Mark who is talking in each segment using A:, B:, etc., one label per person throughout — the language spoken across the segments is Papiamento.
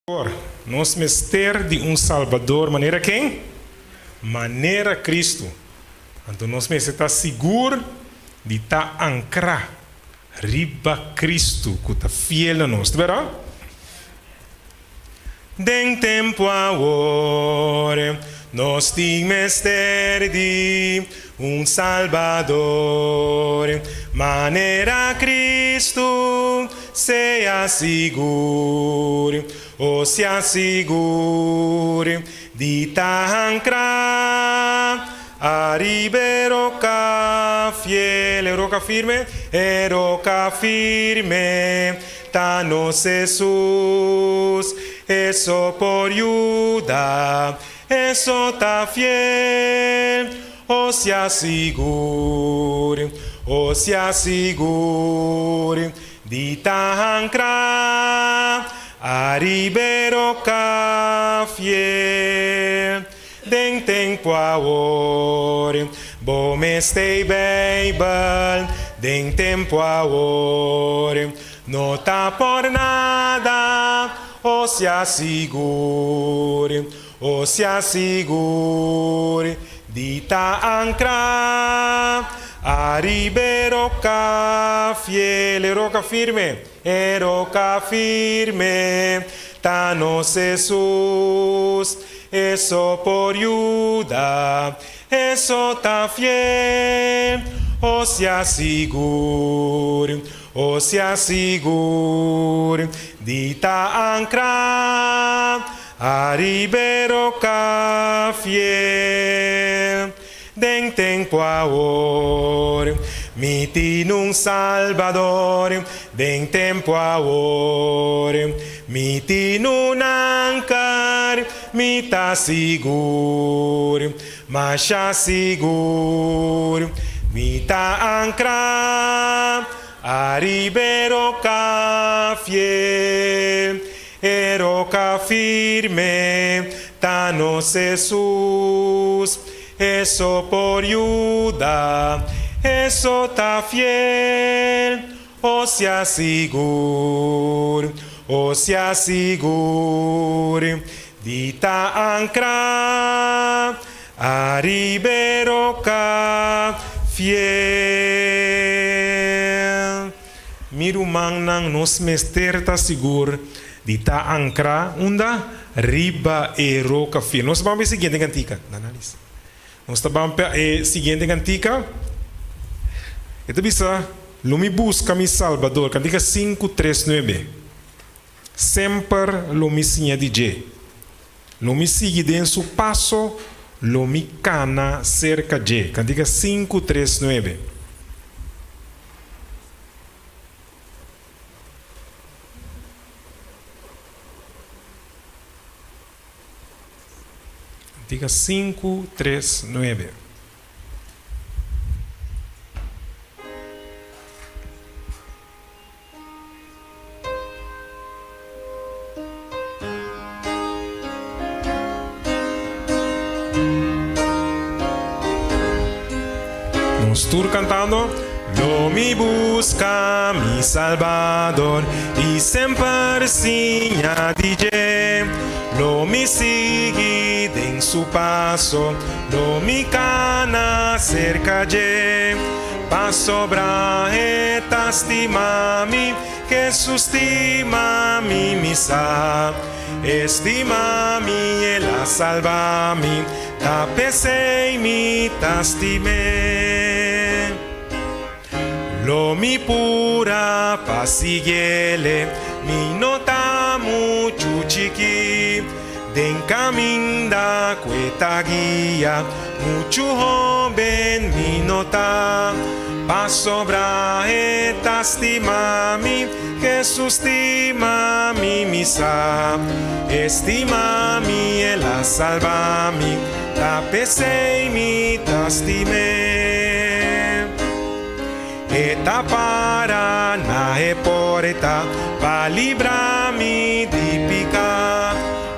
A: Por, nos mester di un Salbador manera ken? Manera Cristo. Anto nos mester ta sigur di ta ankrá riba Cristo ku ta fiel na nos. Ta bèrdat? Den tempu awor nos tin mester di un Salbador manera Cristo. Sea sigur, o sea sigur di ta hancra ariba e roca fiel, e roca firme, e roca firme ta nos Jesus, e so por yuda, e so ta fiel, o sea sigur, o sea sigur Di ta hancra ariba e roca fiel. Den tempo awor bo mester Bijbel. Den tempo awor no ta por nada. O sea sigur, o sea sigur di ta ancra ariba e roca fiel, e roca firme, e roca firme ta nos Jesus, e so por yuda, e so ta fiel, o sea sigur, o sea sigur di ta ancra Ariba e roca fiel den tempo awor mi tin un Salbador den tempo awor mi tin un anker mi ta sigur masha sigur mi ta ancra ariba e roca fiel E roca firme ta nos Jesus, E so por yuda, E so ta fiel. O sea sigur, o sea sigur, di ta ancra ariba e roca fiel. Mi rumannan, nos mester ta sigur di ta ankrá unda? Riba e roka fiel. Nos ta ban pa e siguiente kantika. Nos ta ban pa e siguiente kantika. E ta bisa, Lo mi buska mi Salbador. Kantika 539. Semper lo mi siña di dje. Lo mi sigui den su paso, lo mi kana serka dje. Kantika 539. Kantika 539. Nos tur cantando. Lo mi busca mi Salvador y semper siña di dje. Lo mi sigui den su paso, lo mi cana cerca dje. Pasobra e ta stima mi, Hesus stima mi, mi sa. E stima mi, el a salba mi, ta p'esei mi ta stim'é. Lo mi pura pa siguiele, mi no ta muchu chikí. Den caminda cu e ta guia, muchu hoben mi no ta. Pasobra e ta stima mi, Jesus stima mi, mi sa. E stima mi, el a salba mi, ta p'esei mi ta stim'é. E ta para na e porta pa libra mi di piká.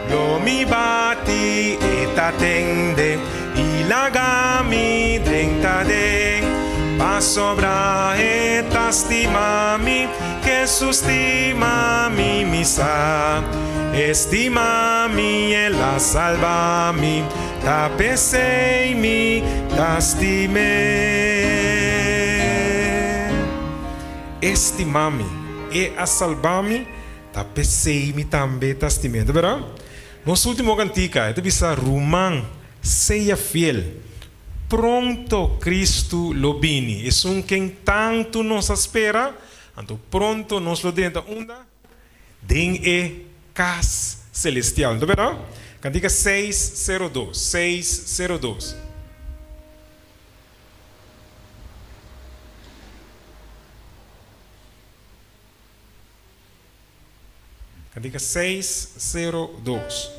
A: Lo mi bati, e ta tende i laga mi drenta den. Pasobra e ta stima mi, Jesus stima mi, mi sa. E stima mi, el a salba mi, ta p'esei mi ta stim'é. E stima mi, e a salba mi, ta p'esei mi tambe ta stim'é. Ta bera? Nos ultimo kantika, e ta bisa, Ruman, sea fiel. Pronto Cristo lo bini, esun ken tantu nos a spera, anto pronto nos lo drenta unda? Den e cas celestial. No ta berdad? Cantica seis sero dos, seis sero dos. Cantica seis sero dos.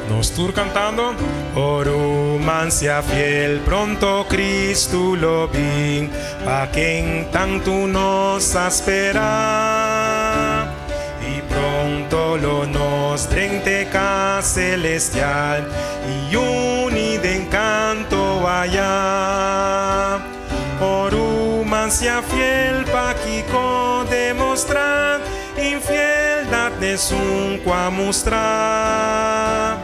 A: Nos tur cantando. O ruman sea fiel, pronto Cristo lo bin, pa ken tantu nos a spera. Y pronto lo nos drente cas celestial y uni den canto aya. O ruman sea fiel, pakiko demostra infieldad n'esun ku a mustra?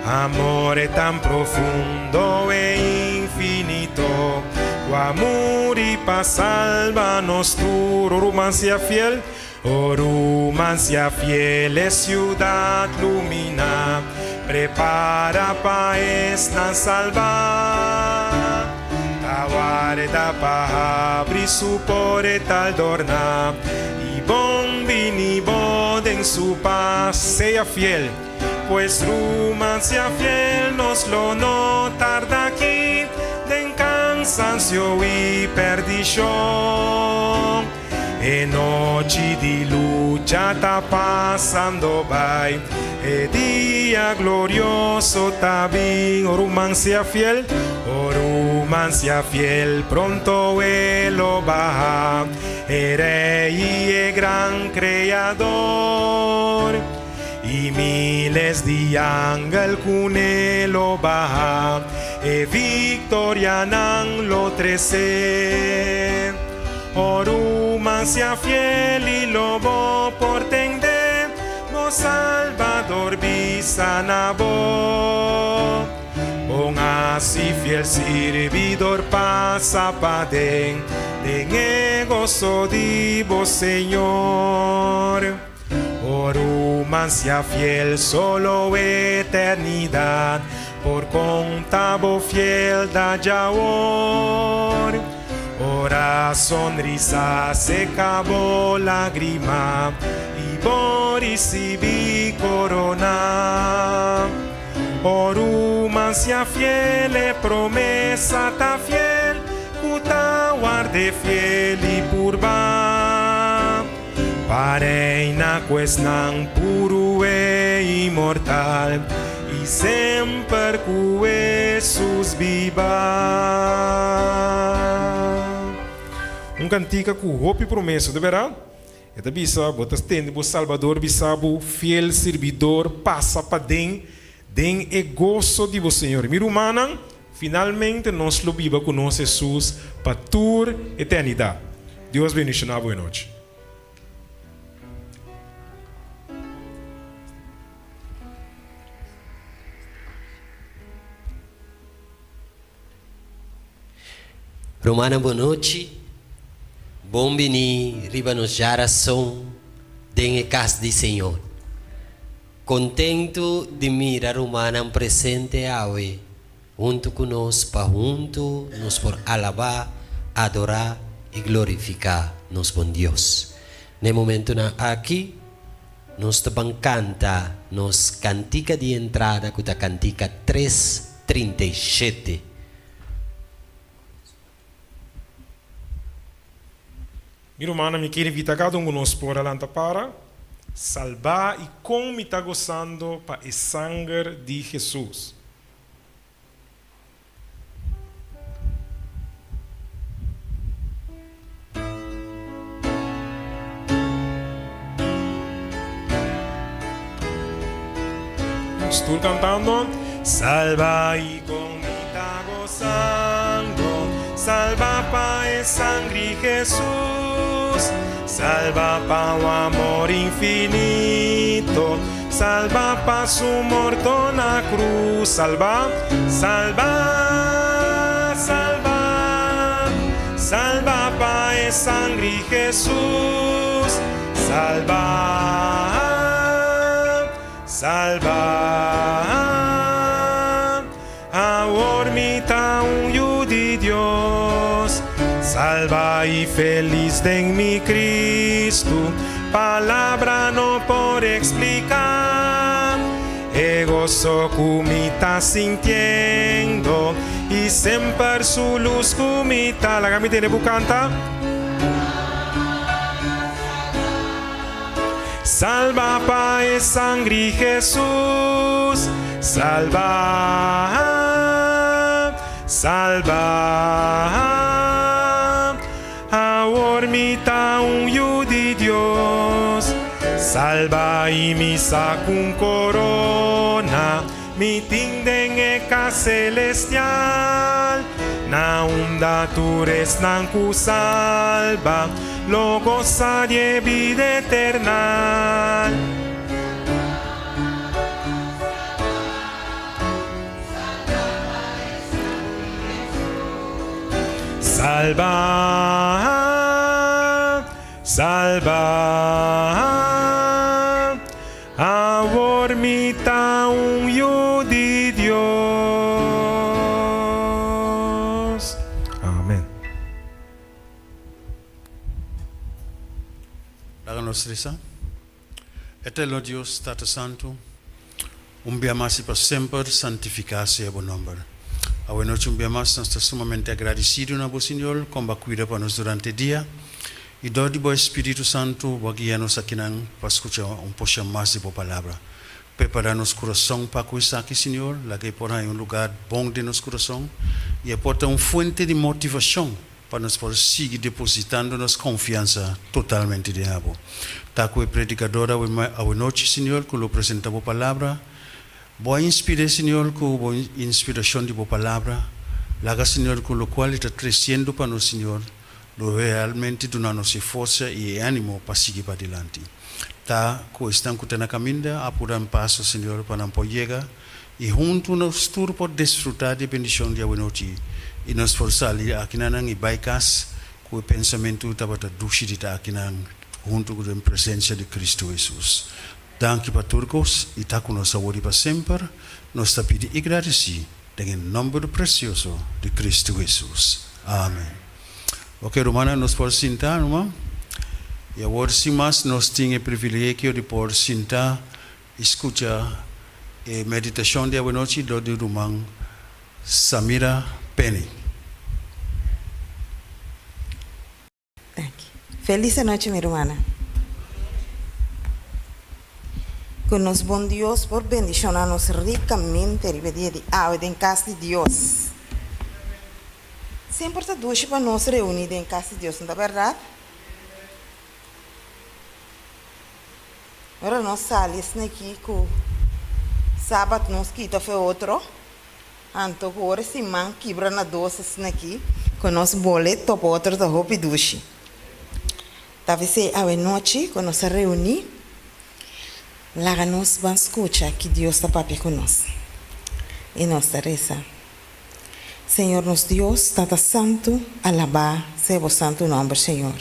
A: Amor e tan profundo e infinito ku a muri pa salba nos tur. O ruman sea fiel, O ruman sea fiel e ciudad lumina, prepara pa esnan salba. Ta warda pa habri su portal dorna y bon bini bo den su paz. Sea fiel, pues ruman sea fiel, nos lo no tarda aki den cansancio y perdicion. E nochi di lucha ta pasando bai, e dia glorioso ta bin. O ruman sea fiel, o ruman sea fiel, pronto e lo baha, e Rei i e gran Creador. I miles di angel cune lo baha, e victoria nan lo trece. O ruman sea fiel i lo bo por tende, bo Salbador bisa na bo. Bon haci fiel sirbidor pasa paden, den e goso di bo Señor. O ruman sea fiel solo eternidad por conta bo fieldad djawor. Ora sonrisa seca bo lagrima y bo ricibi corona. O ruman sea fiel e promesa ta fiel cu ta warde fiel y purba. Pa reina ku esnan puru e inmortal i semper ku Hesus biba. Un kantika ku hopi promesa, ta bera? E ta bisa, Bo ta tende bo Salbador bisa bo, Fiel sirbidor, pasa paden den e goso di bo Señor. Mi rumannan, finalmente nos lo biba ku nos Hesus pa tur eternidat. Dios bendishoná bo e nochi.
B: Rumannan bo nochi, bon bini riba nos djarason den e kas di Señor. Kontentu di mira rumannan presente awe huntu ku nos pa huntu nos por alabá, adorá i glorifiká nos bon Dios. Na e momentunan aki nos ta ban kanta nos kantika di entrada ku ta kantika tres 37.
A: Mi rumannan, mi kier invita cada un cu nos por a lanta para, salba y con mi ta gozando pa e sanger di Jesus. Nos tur cantando. Salba y con mi ta gozando, Salba pa e sangri Jesus, Salba pa un amor infinito, Salba pa su morto na cruz, Salba, salba, salba, Salba pa e sangri Jesus, Salba, salba. Awor mi ta un yu di Dios, Salba y feliz den mi Cristo, Palabra no por explica e gozo cu mi ta sintiendo y semper su luz cu mi ta. Laga mi tene bu canta. Salba pa e sangri Jesus, Salba, salba. Awor mi ta un yu di Dios, Salba y mi sa c'un corona mi tin den e cas celestial, na unda tur esnan cu salba lo goza di e bida eternal. Salba, salba. Awor mi ta un yu di Dios. Amen.
C: Laga nos resa. Eterno Dios, Tata Santu, un bia mas i pa semper santifiká sea bo nòmber. Awe nochi un bia mas nos ta sumamente agradisido na bo, Señor, kon bo a kuida pa nos durante e dia. I dor di bo e Spiritu Santu bo a guia nos akinan pa skucha un porshon mas di bo Palabra. Prepará nos kurason pa ku esaki, Señor, laga e por haña un lugá bon den nos kurason i e por ta un fuente di motivashon pa nos por sigui depositando nos konfiansa totalmente den abo. Ta ku e predikador awe awenochi, Señor, ku lo presentá bo Palabra. Bo a inspir'é, Señor, ku bo inspirashon di bo Palabra. Laga, Señor, ku lokual e ta tresiendo pa nos, Señor, Lo realmente duna nos e forsa i e ánimo pa sigui padilanti. Ta ku esnan ku ta na kaminda apurá un paso, Señor, pa nan por yega i huntu nos tur por disfrutá di e bendishon di awenochi i nos por sali akinanan i bai kas ku e pensamentu tabata dushi di ta akinan huntu ku den presensia di Kristu Hesus. Danki pa tur kos i ta ku nos awor i pa semper. Nos ta pidi i gradisí Den e nomber precioso di Cristo Jesus. Amen. Ok rumannan nos por sinta ruman. Y awor sin mas nos tin e privilegio di por sinta y scucha e meditacion di awenochi dor di ruman Samira Penny.
D: Danki. Felis anochi mi rumannan. Ku nos bon Dios por bendishona nos rikamente riba e dia di awe den kas di Dios. Semper ta dushi pa nos reuní den kas di Dios, no ta bèrdat? Ora nos sali esn'aki ku sabat nos kita fe otro. Anto ku ora siman kibra na dos asina aki ku nos bole topa otro ta hopi dushi. Ta bisei awe nochi ku nos a reuní, laga nos ban skucha ki Dios ta papia ku nos. I nos ta resa, Señor nos Dios, Tata Santu, alabá sea bo santu nòmber, Señor.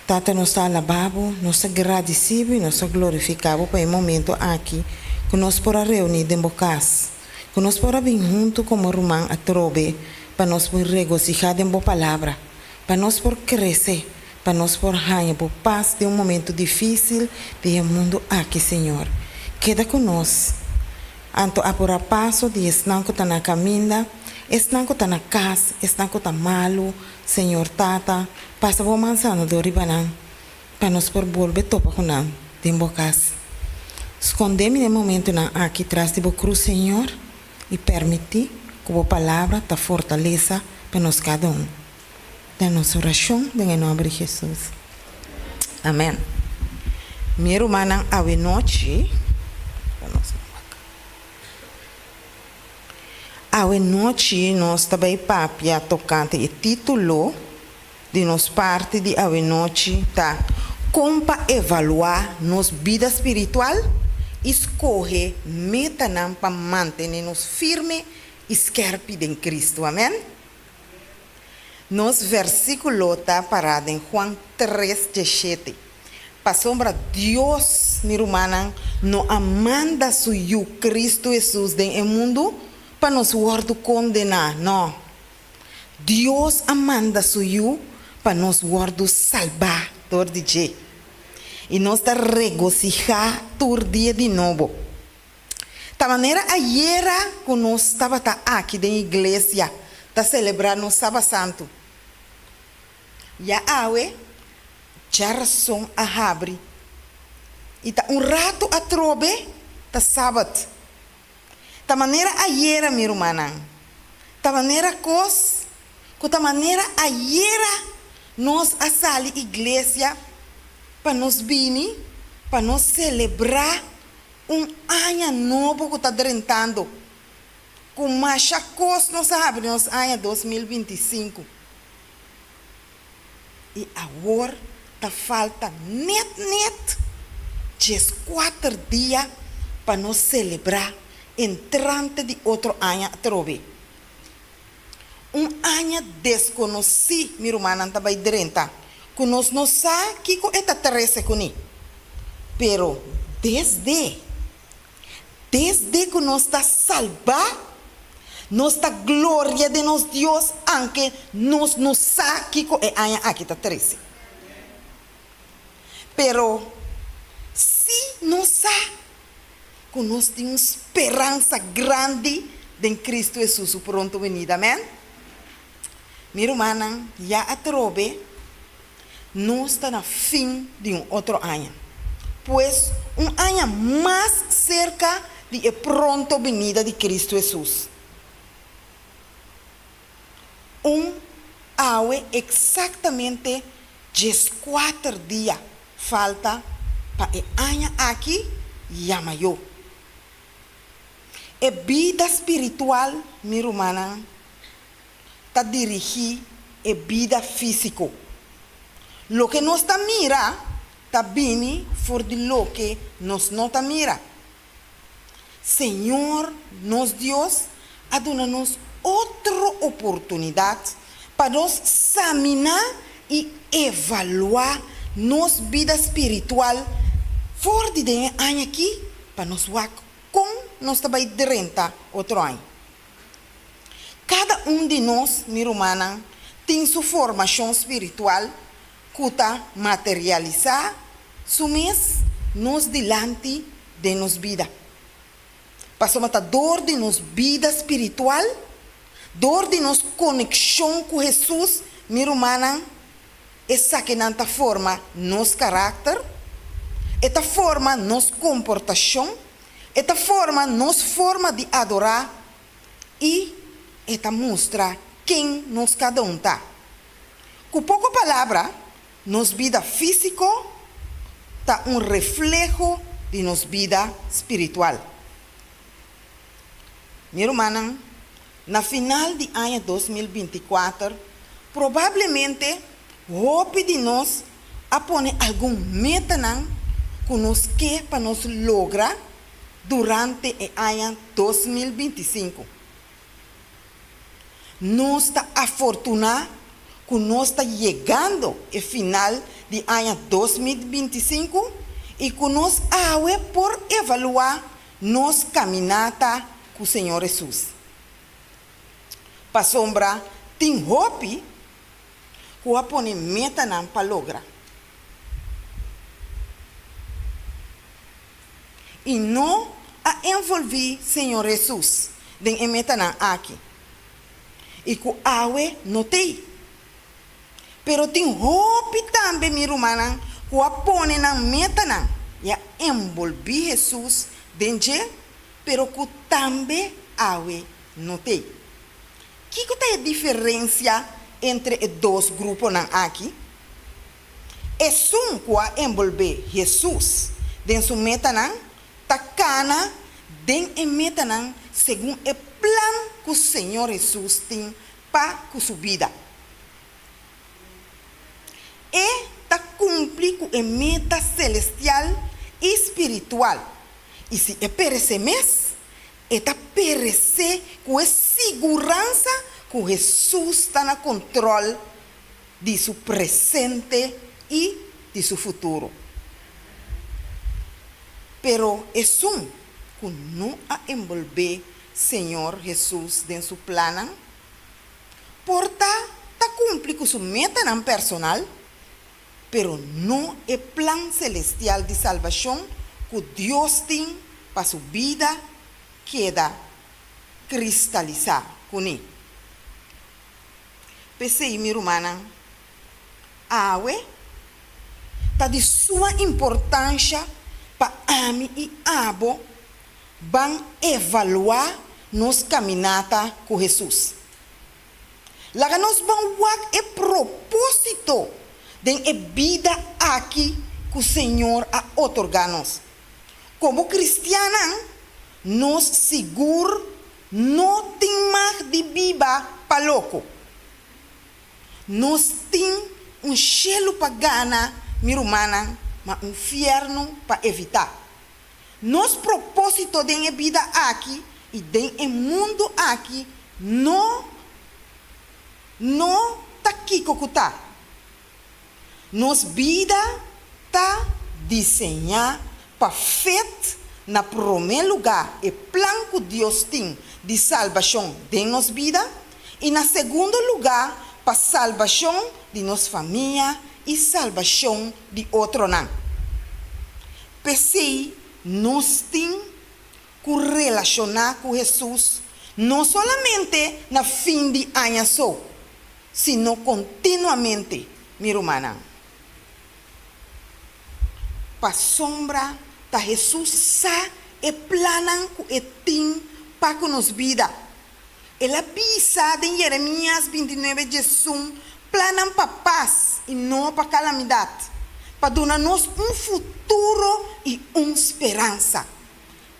D: Tata nos ta alabá bo, nos ta gradisí bo i nos ta glorifiká bo pa e momento aki ku nos por a reuní den bo kas. Ku nos por a bin huntu komo ruman atrobe pa nos por regosihá den bo Palabra, pa nos por krese, pa nos por haña bo pas den un momentu difísil di e mundu aki, Señor. Keda ku nos. Anto apurá paso di esnan ku ta na kaminda, esnan ku ta na kas, esnan ku ta malu, Señor Tata, pasa bo man sanador riba nan, pa nos por bolbe topa ku nan den bo kas. Skondé mi den momentunan aki tras di bo krus, Señor, i pèrmití ku bo Palabra ta fortalesa pa nos kada un. Ta nos orashon den e nòmber di Hesus. Amèn. Mi rumannan, awe nochi, pa nos no wak. Awe nochi nos ta bai papia tokante e título di nos parti di awe nochi ta Kon pa evaluá nos bida spiritual i skohe metanan pa mantené nos firme i skèrpi den Kristu. Amèn. Nos versíkulo ta pará den Juan tres diesshete. Pasobra Dios, mi rumannan, no a manda su Yu Kristu Hesus den e mundu pa nos wòrdu kondená, nò. Dios a manda su Yu pa nos wòrdu salbá dor di dje. I nos ta regosihá tur dia di nobo. Ta manera ayera ku nos tabata aki den iglesia ta selebrá nos Saba Santu. Ya awe djarason a habri i ta un ratu atrobe ta Sabat. Ta manera ayera, mi rumannan, ta manera kos ku ta manera ayera nos a sali iglesia pa nos bini pa nos selebrá un aña nobo ku ta drentando. Ku masha kos nos a habri nos aña 2025. I awor ta falta net net 14 dia pa nos selebrá entrante di otro aña atrobe. Un aña deskonosí mi rumannan ta bai drenta, ku nos no sa kiko e ta trese kuné. Pero desde Desde ku nos ta salbá, nos ta gloria den nos Dios anke nos no sa kiko e aña aki ta trese. Pero sí nos sa ku nos tin un speransa grandi den Kristu Hesus su pronto benida. Amèn. Mi rumannan, ya atrobe nos ta na fin di un otro aña. Pues, un aña mas serka di e pronto binida di Kristu Hesus. Un awe eksaktamente 14 dia falta pa e aña aki yama yo. E bida spiritual, mi rumannan, ta dirigí e bida físiko. Loke nos ta mira ta bini for di loke nos no ta mira. Señor nos Dios a duna nos otro oportunidat pa nos saminá i evaluá nos bida spiritual for di den e aña akí pa nos wak kon nos ta bai drenta otro aña. Kada un di nos, mi rumannan, tin su formashon spiritual ku ta materialisá su mes nos dilanti den nos bida. Pasobra ta dor di nos bida spiritual, dor di nos konekshon ku Hesus, mi rumannan, esakinan ta forma nos karakter, e ta forma nos komportashon, E ta forma nos forma di adorá i e ta mustra ken nos kada un ta. Ku poko palabra, nos bida físiko ta un refleho di nos bida spiritual. Mi rumannan, na final di aña 2024, probablemente hopi di nos a pone algun metanan ku nos ke pa nos logra durante e aña 2025. Nos ta afortuná ku nos ta yegando e final di aña 2025 i ku nos awe por evaluá nos kaminata ku Señor Hesus. Pasobra tin hopi ku a pone metanan pa logra. I no a envolví Señor Hesus den e metanan aki, i ku awe no t'ei. Pero tin hopi tambe, mi rumannan, ku a pone nan metanan i a enbolbí Hesus den dje, pero ku tambe awe no t'ei. Kiko ta e diferensia entre e dos gruponan aki? Esun ku a enbolbé Hesus den su metanan ta kana den e metanan segun e. plan ku Señor Hesus tin pa ku su bida. E ta kumpli ku e meta selestial i spiritual, i si e peresé mes, e ta peresé ku e siguransa ku Hesus ta na kontròl di su presente i di su futuro. Pero esun ku no a enbolbé Señor Hesus den su plannan, por ta ta kumpli ku su metanan personal, pero no e plan selestial di salbashon ku Dios tin pa su bida keda kristalisá kuné. P'esei, mi rumannan, awe ta di suma importansha pa ami i abo ban evaluá nos kaminata ku Hesus. Laga nos ban wak e propósito den e bida aki ku Señor a otorgá nos. Komo kristiannan, nos sigur no tin mag di biba pa loko. Nos tin un shelu pa gana, mi rumannan, ma un fièrnu pa evitá. Nos propósito den e bida aki i den e mundu aki no no ta kiko ku ta. Nos bida ta diseñá pa fet na promé lugá e plan ku Dios tin di salbashon den nos bida i na segundo lugá pa salbashon di nos famia i salbashon di otronan. P'esei nos tin ku relashoná ku Hesus no solamente na fin di aña so, sino kontinuamente, mi rumannan. Pasobra ta Hesus sa e plannan ku e tin pa ku nos bida. El a bisa den Jeremias bintinuebe diesun, Plannan pa pas i no pa kalamidat, pa duna nos un futuro i un speransa.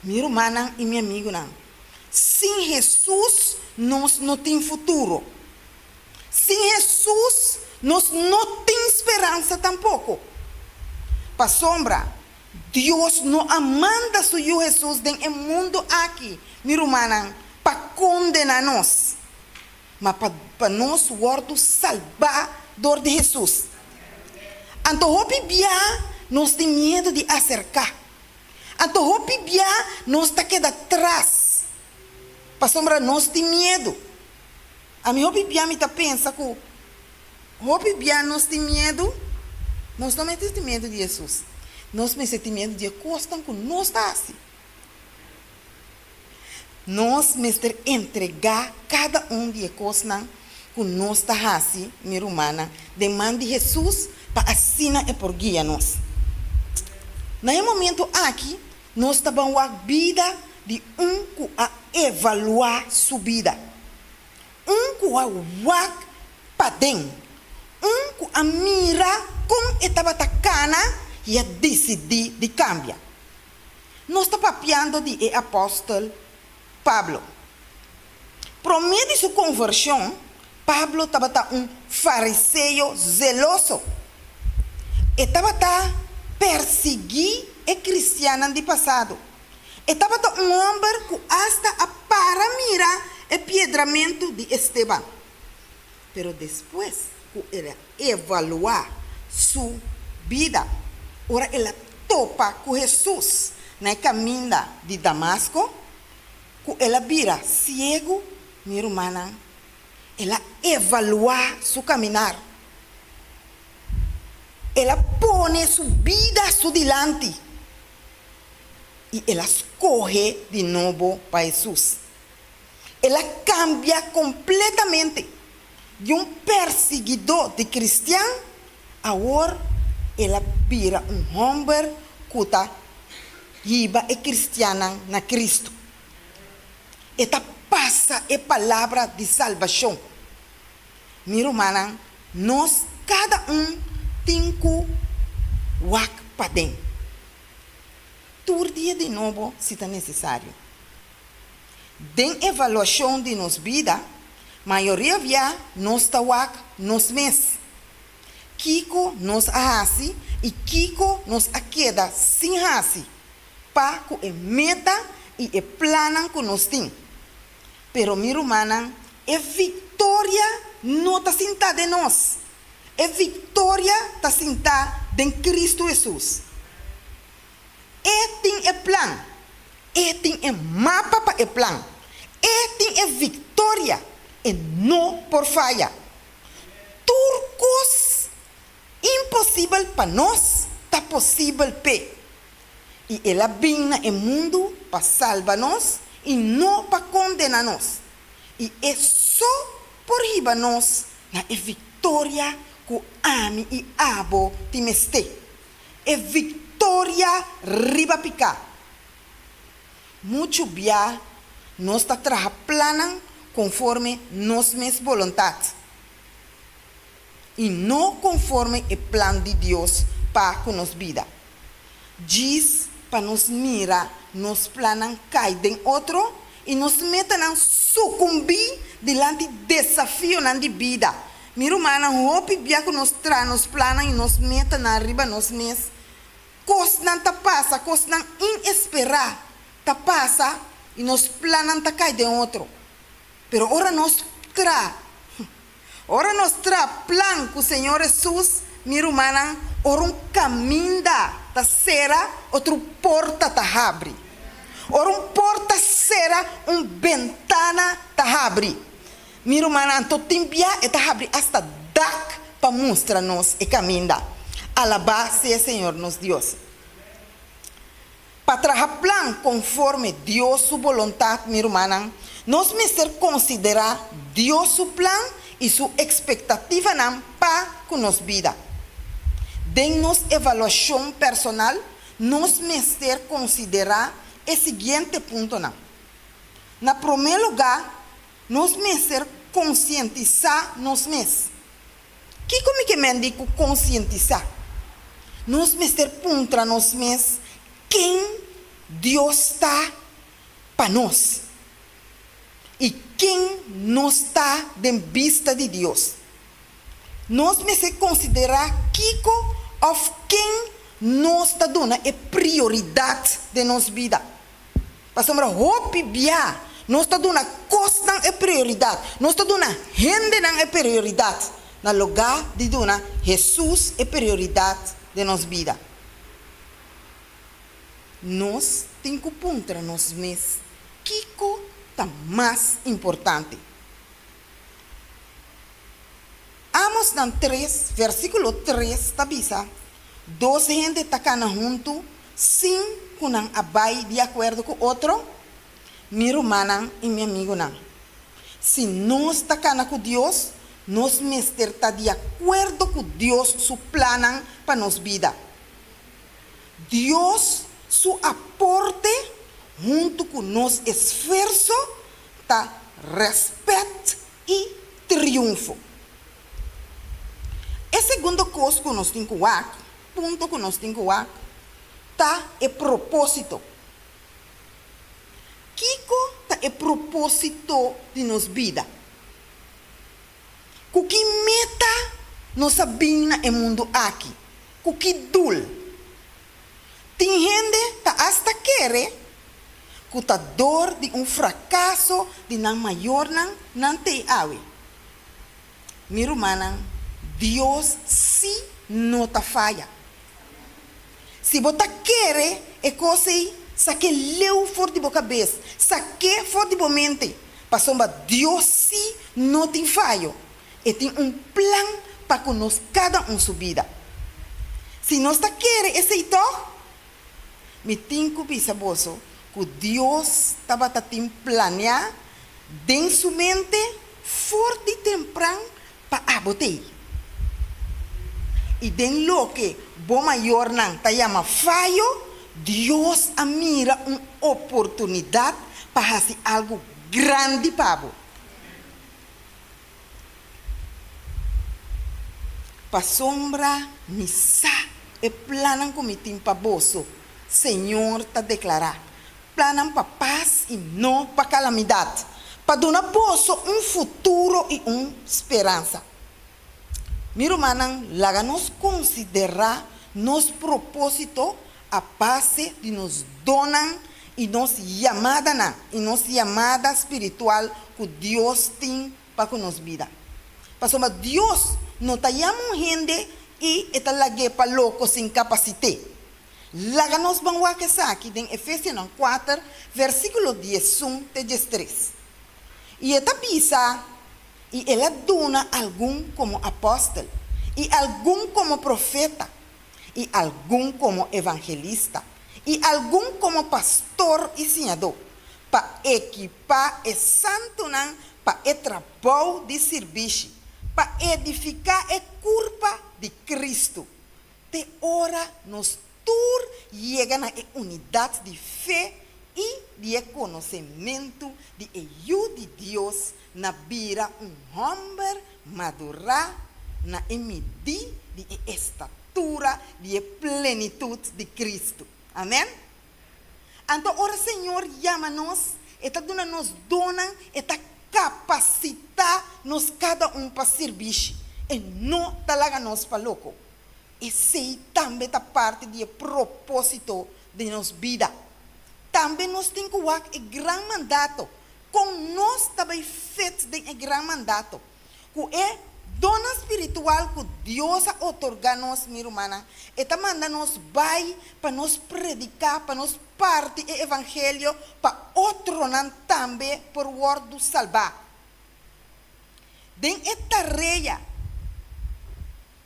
D: Mi rumannan i mi amigunan, sin Hesus nos no tin futuro. Sin Hesus nos no tin speransa tampoko. Pasobra Dios no a manda su Yu Hesus den e mundu aki, mi rumannan, pa kondená nos, ma pa pa nos wòrdu salbá dor di Hesus. Anto hopi bia nos tin miedu di aserká. Anto hopi bia nos ta keda tras pasobra nos tin miedu. Ami hopi bia mi ta pensa ku Hopi bia nos tin miedu? Nos no mester tin miedu di Hesus. Nos mester tin miedu di e kosnan ku nos ta hasi. Nos mester entregá kada un di e kosnan ku nos ta hasi, mi rumannan, den man di Hesus pa asina e por guia nos. Na e momentu aki, nos ta ban wak bida di un ku a evaluá su bida. Un ku a wak paden, un ku a mira kon e tabata kana i a disidí di kambia. Nos ta papiando di e apòstel Pablo. Promé di su konvershon, Pablo tabata un fariseo zeloso. E tabata persiguí e kristiannan di pasado. E tabata un hòmber ku asta a para mira e piedramentu di Esteban. Pero despues ku el a evaluá su bida, ora el a topa ku Hesus na e kaminda di Damasko, ku el a bira siegu, mi rumannan, el a evaluá su kaminar. El a pone su bida su dilanti. I el a skohe di nobo pa Hesus. El a kambia kompletamente di un persiguidó di kristian, awor el a bira un hòmber ku ta hiba e kristiannan na Kristu. E ta pasa e palabra di salbashon. Mi rumannan, nos kada un tin ku wak paden. Tur dia di nobo si ta nesesario. Den evaluashon di nos bida, mayoria bia nos ta wak nos mes. Kiko nos a hasi i kiko nos a keda sin hasi pa ku e meta i e plannan ku nos tin. Pero mi rumannan, e viktoria no ta sintá den nos. E viktoria ta sintá den Kristu Hesus. E tin e plan. E tin e mapa pa e plan. E tin e viktoria. E no por faya. Tur kos imposibel pa nos ta posibel p'e. I el a bin na e mundu pa salba nos i no pa kondena nos. I e so por hiba nos na e viktoria ku ami i abo tin mester, e viktoria riba piká. Muchu bia nos ta traha plannan konforme nos mes boluntat i no konforme e plan di Dios pa ku nos bida. Djis pa nos mira nos plannan kai den otro i nos metanan sukumbí dilanti desafionan di bida. Mi rumannan, hopi bia ku nos traha nos plannan i nos metanan riba nos mes, kosnan ta pasa, kosnan inesperá ta pasa i nos plannan ta kai den otro. Pero ora nos traha Ora nos traha plan ku Señor Hesus, mi rumannan, ora un kaminda ta sera, otro porta ta habri. Ora un porta sera, un bentana ta habri. Mi rumannan, anto tin bia e ta habri asta dak pa mustra nos e kaminda. Alabá sea Señor nos Dios. Pa traha plan konforme Dios su boluntat, mi rumannan, nos mester konsiderá Dios su plan i su ekspektativanan pa ku nos bida. Den nos evaluashon personal, nos mester konsiderá e siguiente puntonan. Na promé lugá, nos mester konsientisá nos mes. Kiko mi ke men di ku konsientisá? Nos mester puntra nos mes ken Dios ta pa nos i ken nos ta den bista di Dios. Nos mester konsiderá kiko òf ken nos ta duna e prioridat den nos bida. Pasobra hopi bia nos ta duna kosnan e prioridat, nos ta duna hendenan e prioridat na lugá di duna Hesus e prioridat den nos bida. Nos tin ku puntra nos mes kiko ta mas importante. Amosnan tres, versíkulo tres ta bisa, Dos hende ta kana huntu sin ku nan a bai di akuerdo ku otro? Mi rumannan i mi amigunan, si nos ta kana ku Dios, nos mester ta di akuerdo ku Dios su plannan pa nos bida. Dios su aporte huntu ku nos esfuerso ta rèspèt i triunfo. E segundo kos ku nos tin ku wak, punto ku nos tin ku wak, ta e propósito. Kiko ta e propósito di nos bida? Ku ki meta nos a bin na e mundu aki? Ku ki dul? Tin hende ta asta kere ku ta dor di un frakaso di nan mayornan nan t'ei awe. Mi rumannan, Dios sí no ta faya. Si bo ta kere e kos ei, sak'é leu for di bo kabes, sak'é for di bo mente, pasobra Dios sí no tin fayo. E tin un plan pa ku nos kada un su bida. Si nos ta kere esei tòg, mi tin ku bisa boso ku Dios tabata tin planeá den su mente for di tempran pa abo t'ei. I den loke bo mayornan ta yama fayo, Dios a mira un oportunidat pa hasi algu grandi pa bo. Pasobra mi sa e plannan ku mi tin pa boso, Señor ta deklará. Plannan pa pas i no pa kalamidat, pa duna boso un futuro i un speransa. Mi rumannan, laga nos konsiderá nos propósito a base di nos donnan i nos yamadanan i nos yamada spiritual ku Dios tin pa ku nos bida. Pasobra Dios no ta yama un hende i e ta lag'é pa loko sin kapasit'é. Laga nos ban wak esaki den Efesionan kuater, versíkulo diesun te diestres. I e ta bisa, I el a duna algun komo apòstel, i algun komo profeta, i algun komo evangelista, i algun komo pastor i siñadó, pa ekipá e santunan pa e trabou di sirbishi, pa edifiká e kurpa di Kristu, te ora nos tur yega na e unidat di fe i di e konosementu di e Yu di Dios na bira un hòmber madurá na e midí di e estatura di e plenitut di Kristu. Amèn. Anto ora Señor yama nos, E ta duna nos donnan, E ta kapasitá nos kada un pa sirbishi. E no ta laga nos pa loko. Esei tambe ta parti di e propósito di nos bida. Tambe nos tin ku wak e gran mandato. Kon nos ta bai fit den e gran mandato? Ku e donnan spiritual ku Dios a otorgá nos, mi rumannan, e ta manda nos bai pa nos prediká, pa nos parti e evangelio pa otronan tambe por wòrdu salbá. Den e tarea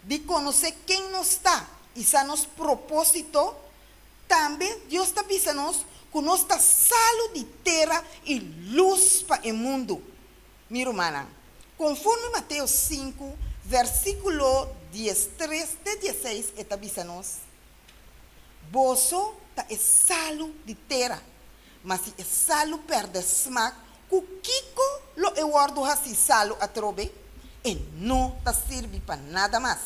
D: di konosé ken nos ta i sa nos propósito, tambe Dios ta bisa nos ku nos ta salu di tera i lus pa e mundu. Mi rumannan, konforme Mateo sinku, versíkulo diestres te dieseis e ta bisa nos, Boso ta e salu di tera, ma si e salu pèrdè smak, ku kiko lo e wòrdu hasí salu atrobe? E no ta sirbi pa nada mas,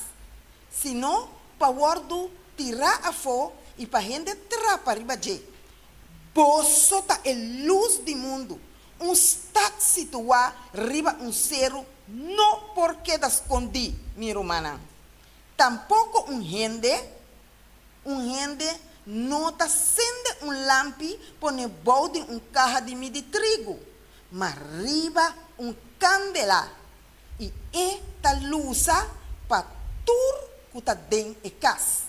D: sino pa wòrdu tirá afó i pa hende trapa riba dje. Boso ta e lus di mundu. Un stat situá riba un seru no por keda skondí, mi rumannan. Tampoko un hende, un hende no ta sende un lampi pone bou di un kaha di midi trigu, ma riba un kandela, i e ta lusa pa tur ku ta den e kas.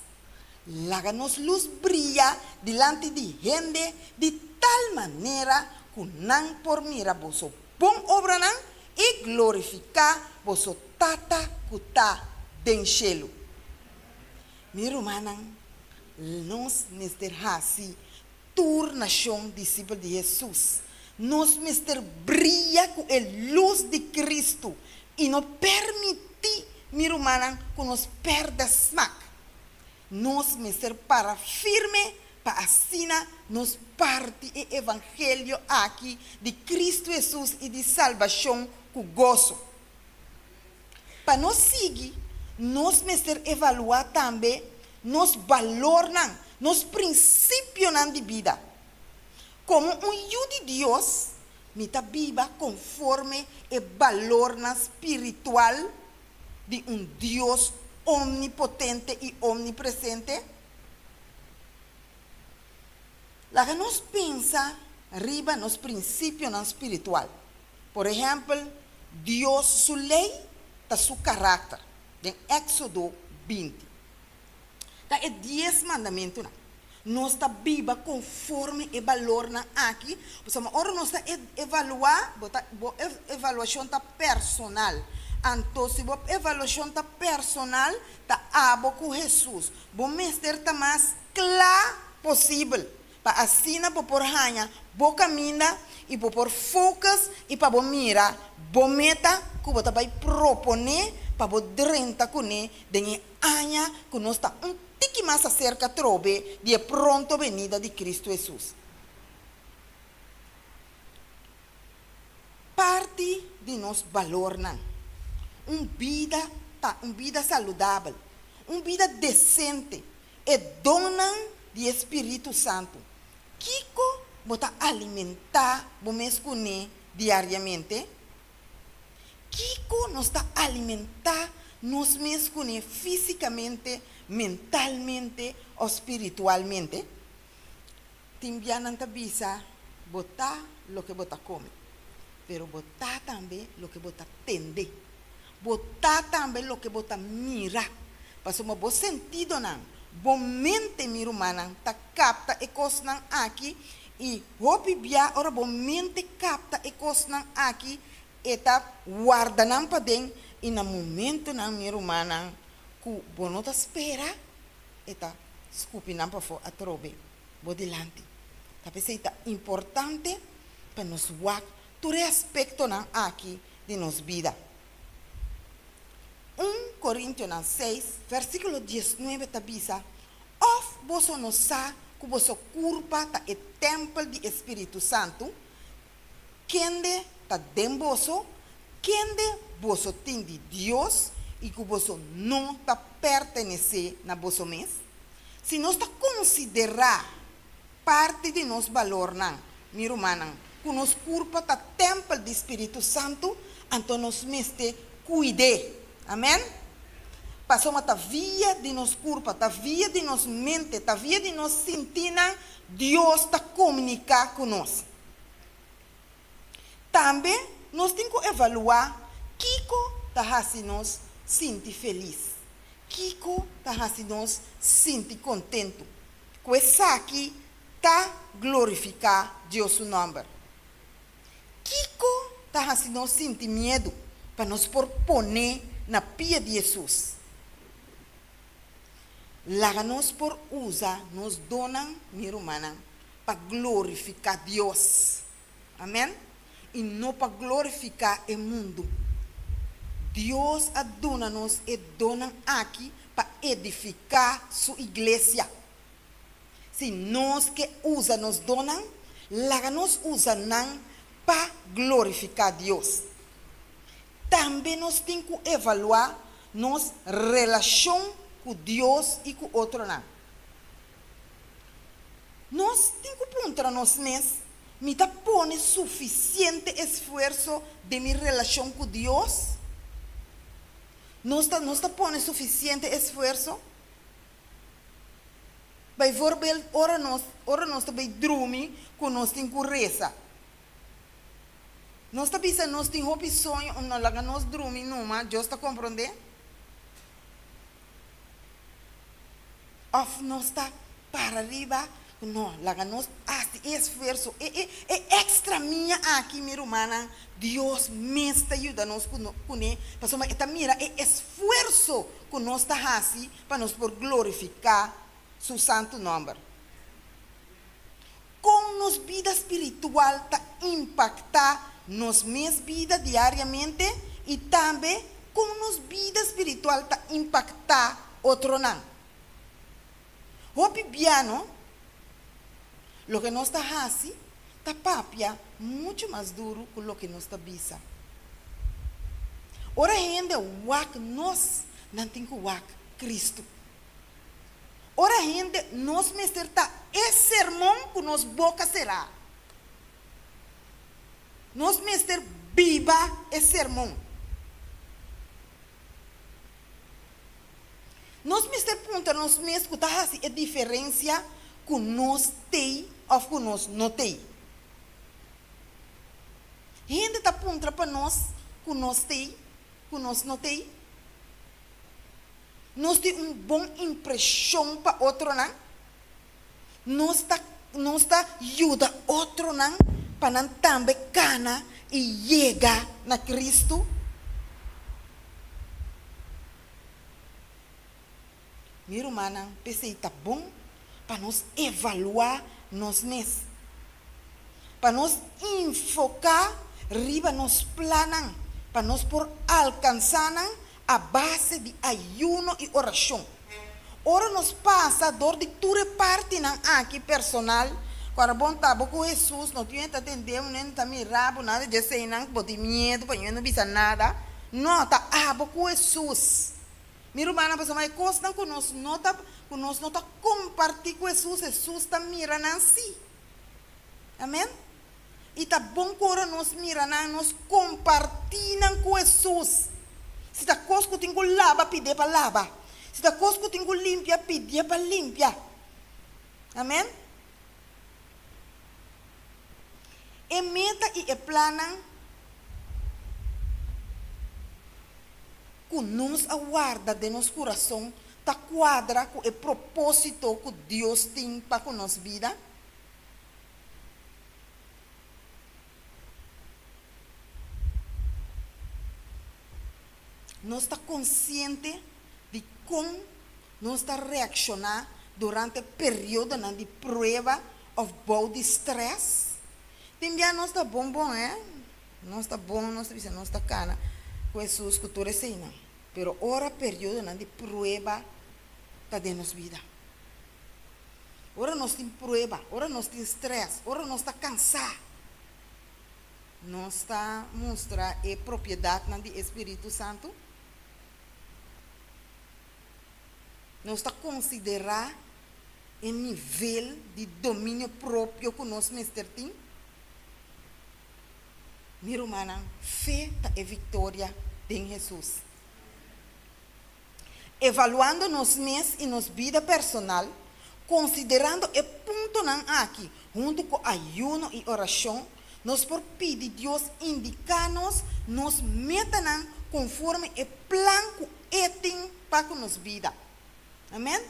D: Laga nos lus bria dilanti di hende di tal manera ku nan por mira boso bon obranan i glorifiká boso Tata ku ta den shelu. Mi rumannan, nos mester hasi tur nashon disipel di Hesus. Nos mester bria ku e lus di Kristu i no permití, mi rumannan, ku nos pèrdè smak. Nos mester para firme pa asina nos parti e evangelio aki di Kristu Hesus i di salbashon ku goso. Pa nos sigui, nos mester evaluá tambe nos balornan, nos prinsipionan di bida. Komo un yu di Dios, mi ta biba konforme e balornan spiritual di un Dios omnipotente i omnipresente? Laga nos pensa riba nos prinsipionan spiritual. Por ehèmpel, Dios su lei ta su karakter, den Éksodo 20. Ta e Dies Mandamentunan. Nos ta biba konforme e balornan aki, pasobra ora nos ta evaluá, bo ta, bo evaluashon ta personal. Anto si bo evaluashon ta personal, ta abo ku Hesus. Bo mester ta mas kla posibel. Pa asina bo por haña bo kaminda i bo por focus i pa bo mira bo meta ku bo ta bai proponé pa bo drenta kuné den e aña ku nos ta un tiki mas aserka trobe di e pronto benida di Kristu Hesus. Parti di nos balornan. Un bida ta un bida saludabel, un bida desente, E donnan di e Spiritu Santu. Kiko bo ta alimentá bo mes kuné diariamente? Kiko nos ta alimentá nos mes kuné físikamente, mentalmente òf spiritualmente? Tin bia nan ta bisa, Bo ta loke bo ta kome, pero bo ta tambe loke bo ta tende. Bo ta tambe loke bo ta mira, pasobra bo sentidonan, bo mente, mi rumannan, ta kapta e kosnan aki, i hopi bia ora bo mente kapta e kosnan aki, e ta warda nan paden, i na momentonan, mi rumannan, ku bo no ta spera, e ta skupi nan pafó atrobe bo dilanti. Ta p'esei ta importante pa nos wak tur e aspektonan aki di nos bida. Un Korintionan seis, versíkulo diesnuebe ta bisa, Òf boso no sa ku boso kurpa ta e tèmpel di e spiritu santu, kende ta den boso, kende boso tin di Dios i ku boso no ta pertenesé na boso mes? Si nos ta konsiderá parti di nos balornan, mi rumannan, ku nos kurpa ta tèmpel di spiritu santu, anto nos mester kuid'é. Amèn? Pasobra ta via di nos kurpa, ta via di nos mente, ta via di nos sintinan Dios ta komuniká ku nos. Tambe nos tin ku evaluá kiko ta hasi nos sinti felis, kiko ta hasi nos sinti kontentu. Ku esaki ta glorifiká Dios su nòmber. Kiko ta hasi nos sinti miedu pa nos por pon'é na pia di Hesus? Laga nos por usa nos donnan, mi rumannan, pa glorifiká Dios. Amèn. I no pa glorifiká e mundu. Dios a duna nos e donnan aki pa edifiká su iglesia. Si nos ke usa nos donnan, laga nos usa nan pa glorifiká Dios. Tambe nos tin ku evaluá nos relashon ku Dios i ku otronan. Nos tin ku puntra nos mes, Mi ta pone sufisiente esfuerso den mi relashon ku Dios? Nos ta nos ta pone sufisiente esfuerso? Bijvoorbeeld, ora nos ora nos ta bai drumi ku nos tin ku resa. Nos ta bisa nos tin hopi soño, no laga nos drumi numa, Dios ta komprondé? Of nos ta para riba ku no, laga nos hasi e esfuerso, e e e extra mia aki, mi rumannan, Dios mes ta yuda nos ku no kuné, pasobra e ta mira e esfuerso ku nos ta hasi pa nos por glorifiká su santu nòmber. Kon nos bida spiritual ta impaktá nos mes bida diariamente i tambe kon nos bida spiritual ta impaktá otronan? Hopi biano, loke nos ta hasi ta papia muchu mas duru ku loke nos ta bisa. Ora hende wak nos, nan tin ku wak Kristu. Ora hende nos mester ta e sermon ku nos boka será. Nos mester biba e sermon. Nos mester puntra nos mes ku ta hasi e diferensia ku nos tei òf ku nos no tei. Hende ta puntra pa nos ku nos tei, ku nos no tei. Nos tin un bon impreshon pa otronan? Nos ta nos ta yuda otronan pa nan tambe kana i yega na Kristu? Mi rumannan, p'esei ta bon pa nos evaluá nos mes, pa nos enfoká riba nos plannan pa nos por alkansá nan a base di ayuno i orashon. Ora nos pasa dor di tur e partinan aki personal, ku ora bon ta bo ku Hesus, no tin hende ta tende bo, no hende ta mira bo, nada di eseinan, bo tin miedu pa no bisa nada. No, ta abo ku Hesus. Mi rumannan, pasobra e kosnan ku nos no ta ku nos no ta kompartí ku Hesus, Hesus ta mira nan sí. Amen? I ta bon ku ora nos mira nan, nos kompartí nan ku Hesus. Si ta kos ku tin ku laba, pidié pa laba. Si ta kos ku tin ku limpia, pidié pa limpia. Amen? E meta i e plannan ku nos a warda den nos kurason ta kuadra ku e propósito ku Dios tin pa ku nos bida? Nos ta konsiente di kon nos ta reakshoná durante periodonan di prueba òf bou di strès? Tin bia nos ta bon bon, hè? Nos ta bon, nos ta bisa nos ta kana ku Hesus ku tur eseinan. Pero ora periodonan di prueba ta den nos bida, Ora nos tin prueba, ora nos tin strès, ora nos ta kansá, nos ta mustra e propiedatnan di e spiritu santu? Nos ta konsiderá e nivel di dominio propio ku nos mester tin? Mi rumannan, fe ta e viktoria den Hesus. Evaluando nos mes i nos bida personal, konsiderando e puntonan aki huntu ku ayuno i orashon, nos por pidi Dios indiká nos nos metanan konforme e plan ku E tin pa ku nos bida. Amen.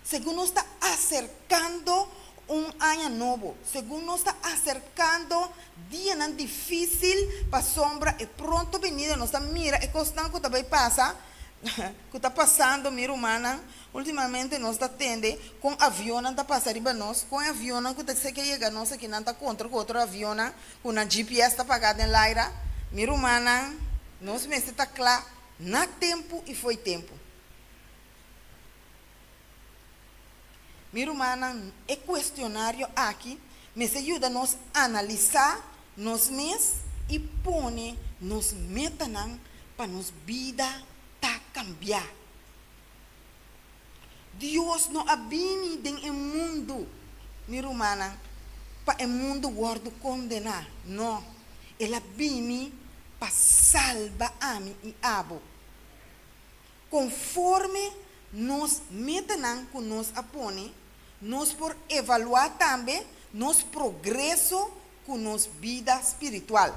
D: Segun nos ta aserkando un aña nobo, segun nos ta aserkando dianan difísil pasobra e pronto binida, nos ta mira e kosnan ku ta bai pasa, ku ta pasando, mi rumannan, últimamente nos ta tende kon avionnan ta pasa riba nos, kon e avionnan ku ta seke yega nos aki nan ta kontra ku otro avionnan ku nan GPS ta pagá den laira. Mi rumannan, nos mester ta kla na tempu i fo'i tempu. Mi rumannan, e kuestionario aki mester yuda nos analisá nos mes i pone nos metanan pa nos bida ta kambiá. Dios no a bini den e mundu, mi rumannan, pa e mundu wòrdu kondená. No, el a bini pa salba ami i abo. Konforme nos metanan ku nos a pone, nos por evaluá tambe nos progreso ku nos bida spiritual.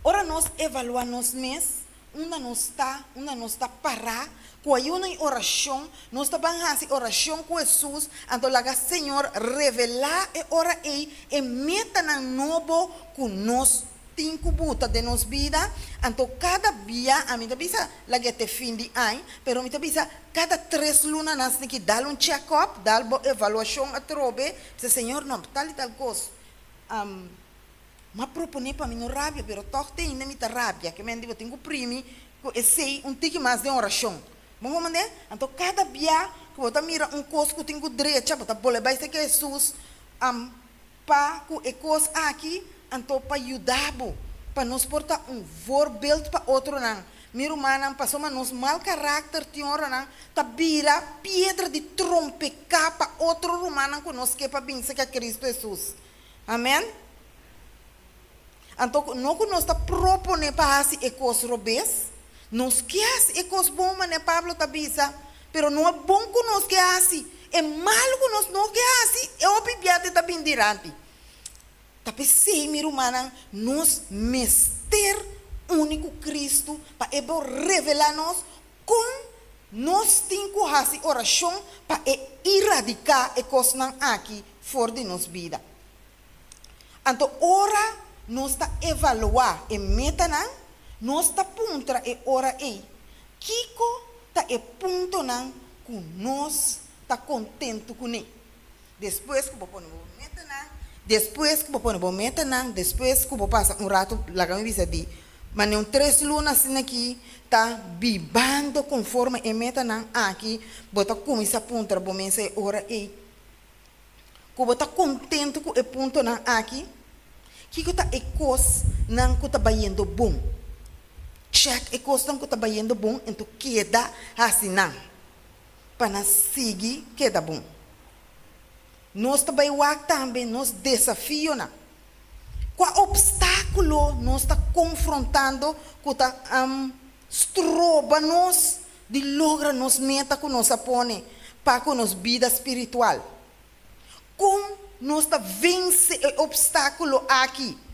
D: Ora nos evaluá nos mes, unda nos ta, unda nos ta pará, ku ayuno i orashon, nos ta ban hasi orashon ku Hesus, anto laga Señor revelá e ora ei e metanan nobo ku nos Tin ku buta den nos bida, anto kada bia, ami ta bisa lag'é te fin di añ, pero mi ta bisa kada tres luna nan tin ki dal un check up, dal bo evaluashon atrobe, bisa Señor no, tal i tal kos, m'a proponé pa mi no rabia, pero tòg te ainda mi ta rabia, ke men di bo tin ku primi ku esei un tiki mas den orashon. Bo komprendé? Anto kada bia ku bo ta mira un kos ku tin ku drecha, bo ta bolbe bai serka Hesus, Pa ku e kos aki, anto pa yuda bo, pa nos por ta un voorbeeld pa otronan. Mi rumannan, pasobra nos mal karakter tin oranan ta bira piedra di trompeká pa otro rumannan ku nos ke pa bin serka Kristu Hesus. Amen. Anto, no ku nos ta proponé pa hasi e kos robes, nos ke hasi e kos bon, manera Pablo ta bisa, pero no e bon ku nos ke hasi, e malu ku nos no ke hasi, e hopi bia te ta bin dilanti. Ta p'esei, mi rumannan, nos mester uni ku Kristu pa e por revelá nos kon nos tin ku hasi orashon pa e iradiká e kosnan aki for di nos bida. Anto ora nos ta evaluá e metanan, nos ta puntra e ora ei, Kiko ta e puntonan ku nos ta kontentu kuné? Despues ku bo pone bo metanan, despues ku bo pone bo metanan, despues ku bo pasa un ratu, laga mi bisa di manera un tres luna asina aki ta bibando konforme e metanan aki, bo ta kuminsá puntra bo mes e ora ei, Ku bo ta kontentu ku e puntonan aki? Kiko ta e kosnan ku ta bayendo bon? Chèk e kosnan ku ta bayendo bon entu keda hasi nan pa nan sigui keda bon. Nos ta bai wak tambe nos desafionan. Kua opstákulo nos ta konfrontando ku ta stroba nos di logra nos meta ku nos a pone pa ku nos bida spiritual? Kon nos ta vense e opstákulo aki?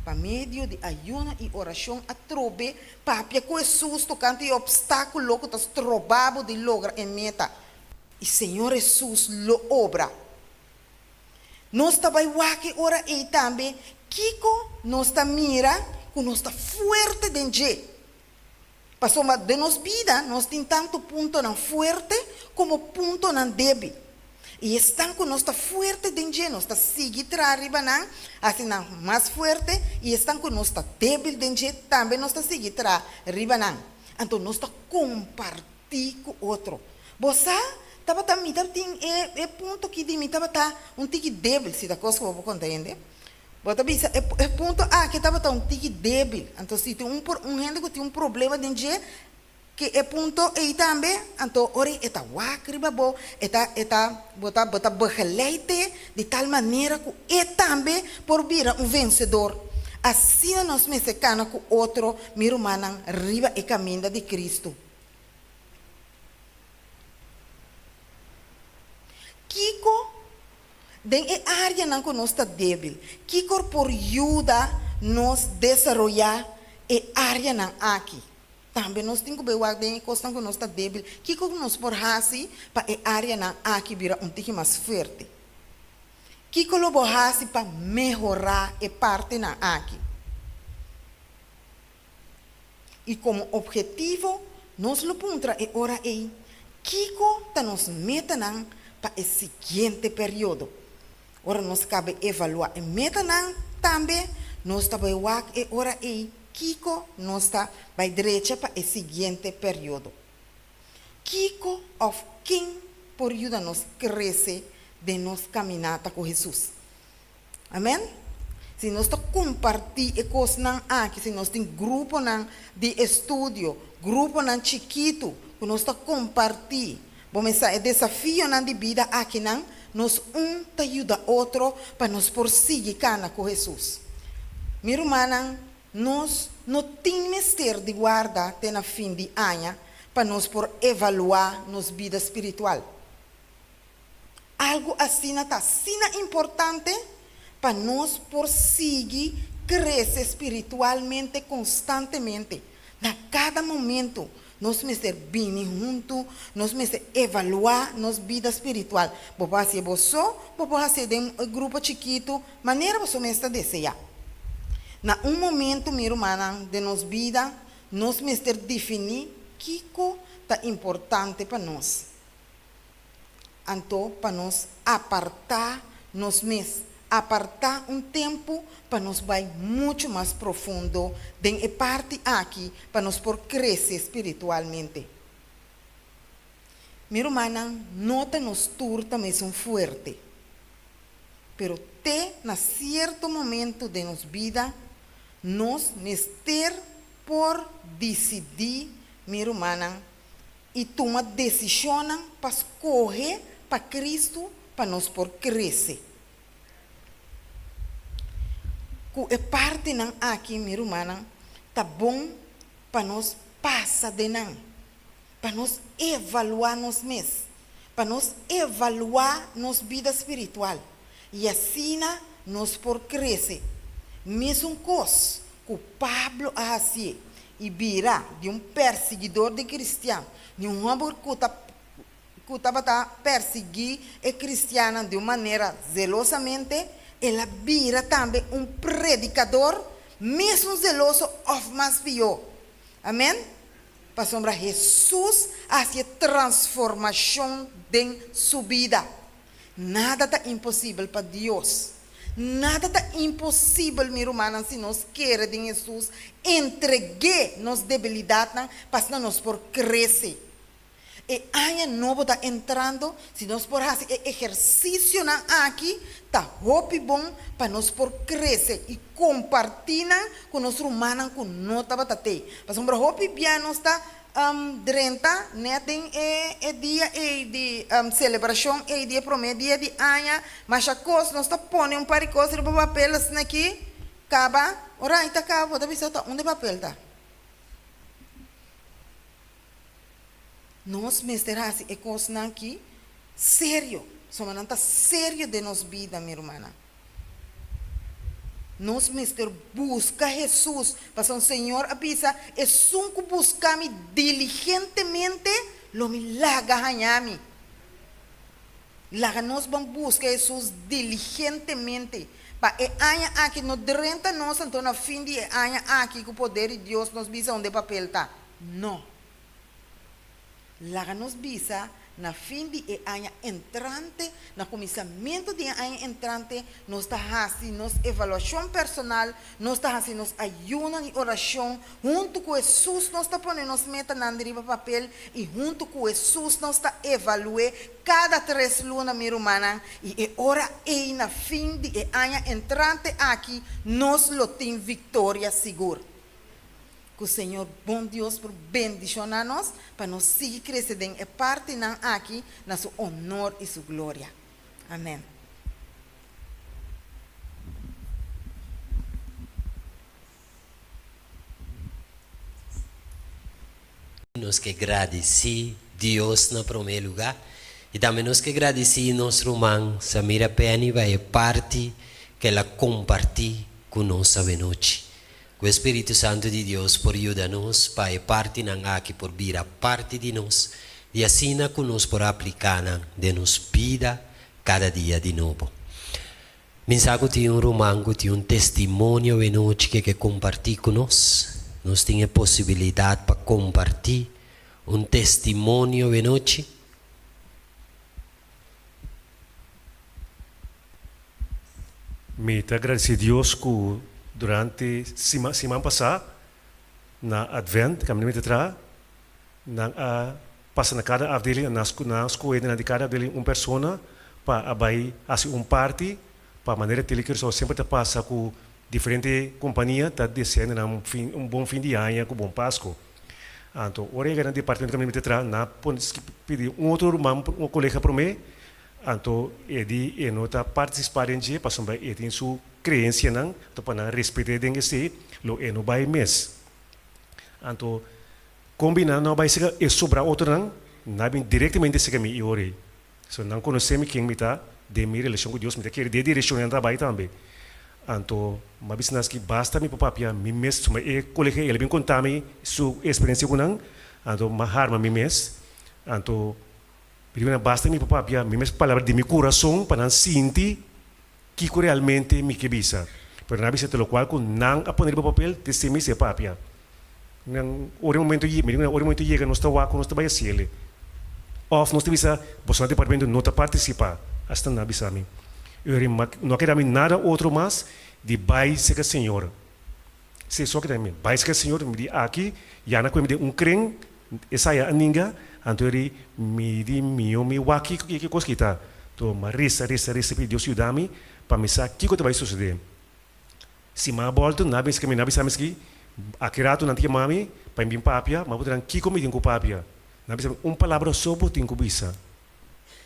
D: Pa medio di ayuno i orashon atrobe papia ku Hesus tokante e opstákulo ku ta stroba bo di logra e meta, i Señor Hesus lo obra. Nos ta bai wak e ora ei tambe kiko nos ta mira ku nos ta fuerte den dje. Pasobra den nos bida nos tin tantu puntonan fuerte komo puntonan débil. I esnan ku nos ta fuerte den dje nos ta sigui traha riba nan, hasi nan mas fuerte, i esnan ku nos ta débil den dje tambe nos ta sigui traha riba nan. Anto nos ta kompartí ku otro. Bo sa, tabata mi tabatin e e punto ki di mi tabata un tiki débil, si ta kos ku bo por konta hende. Bo ta bisa, e e punto aki tabata un tiki débil. Anto si tin un un hende ku tin un problema den dje, ke e punto ei tambe, anto ora e ta wak riba bo, e ta e ta bo ta bo ta begeleid'é di tal manera ku e tambe por bira un vensedor. Asina nos mester kana ku otro, mi rumannan, riba e kaminda di Kristu. Kiko den e áreanan ku nos ta débil? Kiko por yuda nos desaroyá e áreanan aki? Tambe nos tin ku bai wak den e kosnan ku nos ta débil. Kiko nos por hasi pa e áreanan aki bira un tiki mas fuerte? Kiko lo bo hasi pa mehorá e partinan aki? I komo ophetivo nos lo puntra e ora ei kiko ta nos metanan pa e siguiente periodo. Ora nos kaba evaluá e metanan tambe nos ta bai wak e ora ei kiko nos ta bai drecha pa e siguiente periodo. Kiko òf ken por yuda nos krese den nos kaminata ku Hesus? Amen. Si nos ta kompartí e kosnan aki, si nos tin gruponan di estudio, gruponan chikitu ku nos ta kompartí, bo mester sa e desafionan di bida akinan, nos un ta yuda otro pa nos por sigui kana ku Hesus. Mi rumannan, nos no tin mester di warda te na fin di aña pa nos por evaluá nos bida spiritual. Algu asina ta asina importante pa nos por sigui krese spiritualmente konstantemente. Na kada momentu nos mester bini huntu, nos mester evaluá nos bida spiritual. Bo por hasié bo so, bo por hasié den un grupo chikitu, manera boso mes ta deseá. Na un momentu, mi rumannan, den nos bida, nos mester definí kiko ta importante pa nos. Anto pa nos apartá nos mes, apartá un tempu pa nos bai muchu mas profundo den e parti aki pa nos por krese spiritualmente. Mi rumannan, no ta nos tur ta mesun fuerte, pero te na sierto momento den nos bida nos mester por disidí, mi rumannan, i tuma desishonnan pa skohe pa Kristu pa nos por krese. Ku e partinan aki, mi rumannan, ta bon pa nos pasa den nan, pa nos evaluá nos mes, pa nos evaluá nos bida spiritual, i asina nos por krese. Mesun kos ku Pablo a hasié i bira di un persiguidor di kristian, di un hòmber ku ta ku tabata persiguí e kristiannan di un manera zelosamente, el a bira tambe un predikador mesun zeloso òf mas pió. Amèn? Pasobra Hesus a hasi e transformashon den su bida. Nada ta imposibel pa Dios. Nada ta imposibel, mi rumannan, si nos kere den Hesus, entreg'é nos debilidatnan pa asina nos por krese. E aña nobo ta entrando, si nos por hasi e ehersisionan aki, ta hopi bon pa nos por krese i kompartí nan ku nos rumannan ku no tabata tei. Pasobra hopi bia nos ta. drenta nèt den e e dia ei di selebrashon ei di e promé dia di aña, masha kos nos ta pone un par di kos riba papel asina aki, kaba, ora aña ta kaba bo ta bisa ta unda e papel ta? Nos mester hasi e kosnan aki serio, pasobra nan ta serio den nos bida, mi rumannan. Nos mester buska Hesus, pasobra Señor a bisa, Esun ku buska mi diligentemente, lo mi laga haña mi. Laga nos ban buska Hesus diligentemente, pa e aña aki no drenta nos anto na fin di e aña aki ku poder di Dios nos bisa unda e papel ta. No. Laga nos bisa na fin di e aña entrante, na kuminsamentu di e aña entrante, nos ta hasi nos evaluashon personal, nos ta hasi nos ayuno i orashon, huntu ku Hesus nos ta pone nos metanan di riba papel i huntu ku Hesus nos ta evalu'é kada tres luna, mi rumannan, i e ora ei na fin di e aña entrante aki nos lo tin viktoria sigur. Ku Señor bon Dios por bendishoná nos pa nos sigui krese den e partinan aki na su honor i su gloria. Amèn.
B: Nos ke gradisí Dios na promé lugá i tambe nos ke gradisí nos ruman Samira Penny pa e parti ku el a kompartí ku nos awenochi. Ku e spiritu santu di Dios por yuda nos pa e partinan aki por bira parti di nos i asina ku nos por apliká nan den nos bida kada dia di nobo. Mi sa ku tin un ruman ku tin un testimonio awenochi ke ke kompartí ku nos. Nos tin e posibilidat pa kompartí un testimonio awenochi.
E: Mi ta gradisí Dios ku durante sima siman pasá na Advent kaminda mi ta traha nan a pasa na kada afdeling nan a skohe nan di kada afdeling un persona pa a bai hasi un parti pa manera Tele Curaçao semper ta pasa ku diferente kompania ta desea nan un fin un bon fin di aña ku bon Pasko. Anto ora yega na departamento kaminda mi ta traha nan a pone pidi un otro ruman un kolega promé Anto e di e no ta partisipá den dje pasobra e tin su kreensianan, anto pa nan respet'é den esei lo e no bai mes. Anto kon bin nan no a bai serka e sobrá otronan, nan a bin direktamente serka mi i ora ei. So nan konosé mi ken mi ta den mi relashon ku Dios, mi ta kere den e direkshon nan ta bai tambe. Anto mi a bisa nan aski basta mi por papia mi mes, pasobra e kolega ei el a bin konta mi su eksperensia ku nan, anto mi a harma mi mes, anto Mi di nan, Basta mi por papia mi mes palabra di mi kurason pa nan sinti kiko realmente mi ke bisa. Pero nan a bisa te lokual ku nan a pone riba papel te si mi se papia. Nan ora e momento mi di nan, ora e momento yega nos ta wak ku nos ta bai hasiel. Òf nos ta bisa boso na departamento no ta partisipá. Asta nan a bisa mi. I ora no a keda mi nada otro mas di bai serka Señor. Si esaki ta mi bai serka Señor, mi di aki ya na kue mi den un kren Esaya a ninga, anto e ri, Mi di mio mi wak kiko ki kos ki ta. To m'a resa, resa, resa pidi Dios yuda mi pa mi sa kiko ta bai sosode. Si m'a bolto, nan a bin seka mi, nan a bisa mi ski, aki rato nan ta yama mi pa mi bin papia, m'a puntra nan kiko mi tin ku papia. Nan a bisa mi, un palabra so bo tin ku bisa,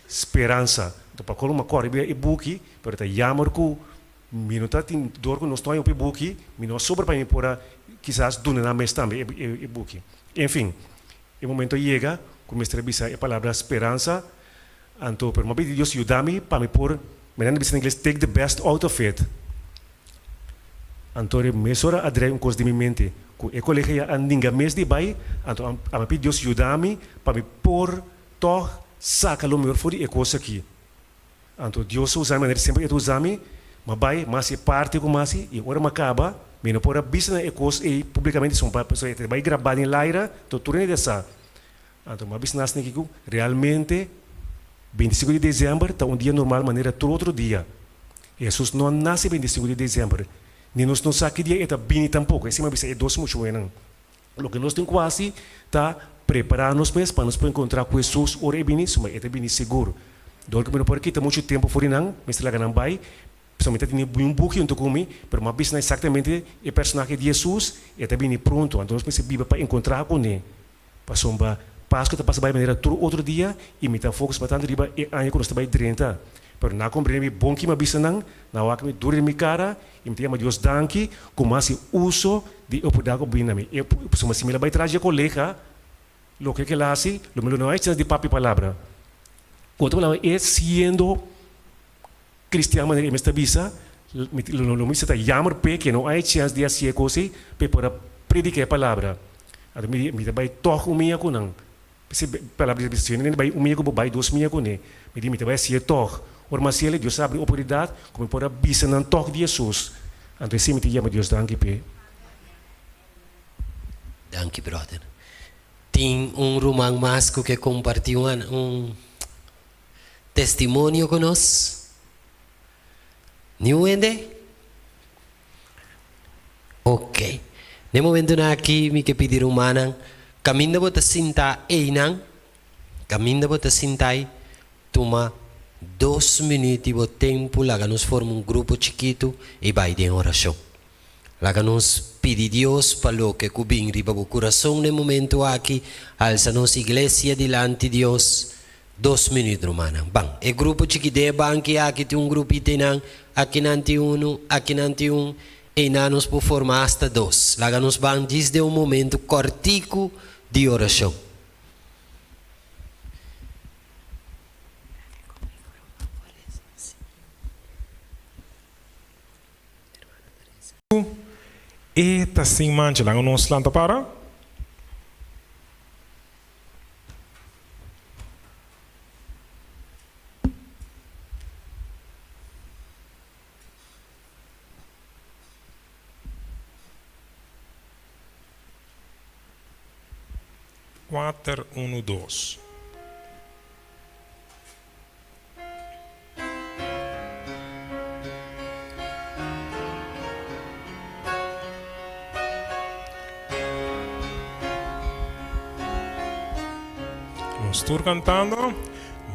E: speransa. Anto pa kolo m'a kòrda bira e buki, pero ta yammer ku Mi no ta tin dor ku nos no hay hopi buki, mi no a sobra pa mi por a kisas duna nan mes tambe e buki. Enfin, e momento a yega ku mester a bisa e palabra speransa, anto pero mi a pidi Dios yuda mi pa mi por, mi nan a bisa na ingles, take the best out of it. Anto e mesora a drai un kos den mi mente, ku e kolega ya a ninga mes di bai, anto a mi pidi Dios yuda mi pa mi por tòg saka lo mehor for di e kos aki. Anto Dios a usa mi manera semper e ta usa mi, m'a bai, m'a hasi e parti ku m'a hasi, i ora m'a kaba, mi no por a bisa nan e kos ei publikamente, pasobra e ta bai grabá den laira, anto tur hende ta sa. Anto m'a bisa nan asina ku realmente 25 di desèmber ta un dia normal manera tur otro dia. Hesus no a nase 25 di desèmber, ni nos no sa ki dia e ta bini tampoko, esei m'a bisa e dos muchuenan. Loke nos tin ku hasi ta prepará nos mes pa nos por enkontrá ku Hesus ora e bini, suma e ta bini sigur. Dor ku mi no por kita muchu tempu for di nan, mester laga nan bai, pasobra mi ta tene un buki huntu ku mi, pero mi a bisa nan eksaktamente e personahe di Hesus, e ta bini pronto, anto nos mester biba pa enkontrá kuné. Pasobra Pasku ta pasa bai manera tur otro dia i mi ta focus bastante riba e aña ku nos ta bai drenta. Pero nan a komprende mi bon ki mi a bisa nan, nan a wak mi duru den mi kara i mi ta yama Dios danki ku mi a hasi uso di e oportunidat ku a bini na mi. E pasobra si mi la bai tras dje kolega, loke ke el a hasi, lo mi lo no a chens di papia palabra. Ku otro palabra, e siendo Cristian manera e mes ta bisa, lo mi sa ta jammer p'e ke no a e chens di hasi e kos ei p'e por a predica e palabra. Anto mi di, mi ta bai tog un mia ku nan. P'esei e palabra di Dios ta bisa, si un hende bai un mia ku bo, bai dos mia kuné. Mi di, mi ta bai hasié tog. Ora mi hasiel, Dios a abri oportunidat ku mi por a bisa nan tog di Hesus. Anto esei mi ta yama Dios danki p'e.
B: Danki brother. Tin un ruman mas ku ke kompartí un Testimonio ku nos? Niun hende? Ok. Na e momentunan aki mi ke pidi rumannan, kaminda bo ta sinta einan, kaminda bo ta sinta ei, tuma dos minüt di bo tempu laga nos forma un grupo chikitu i bai den orashon. Laga nos pidi Dios pa loke ku bin riba bo kurason na e momentu aki, alsa nos iglesia dilanti Dios. Dos minüt, rumannan. Ban. E grupo chikí den e banki aki tin un grupito einan, akinan tin unu, akinan tin un, einan nos por forma asta dos. Laga nos ban djis den un momentu kòrtiku di orashon.
A: E ta sin mancha. Laga nos lanta para. Kuater, unu, dos. Nos tur cantando.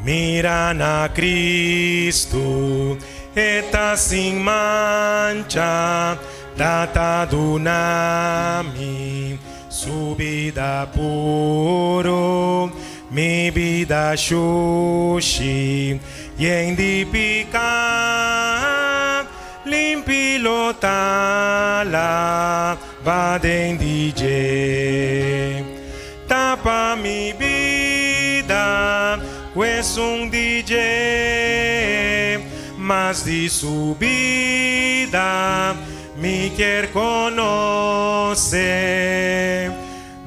A: Mira na Cristo, e ta sin mancha, Tata duna mi su bida puro. Mi bida shushi, yen di piká, limpi lo ta laba den di dje. Tapa mi bida ku esun di dje, mas di su bida mi kier konosé.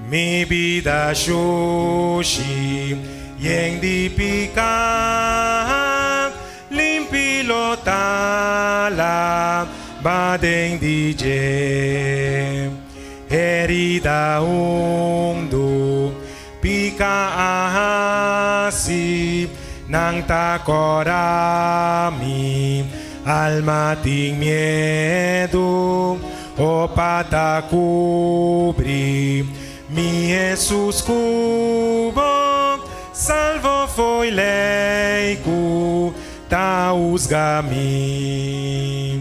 A: Mi bida shushi, yen di piká, limpi lo ta laba den di dje. Herida hundu, piká a hasi, nan ta kòrda mi, alma tin miedu. O pa ta kubri mi Hesus ku bo salvo fo'i lei ku ta husga mi.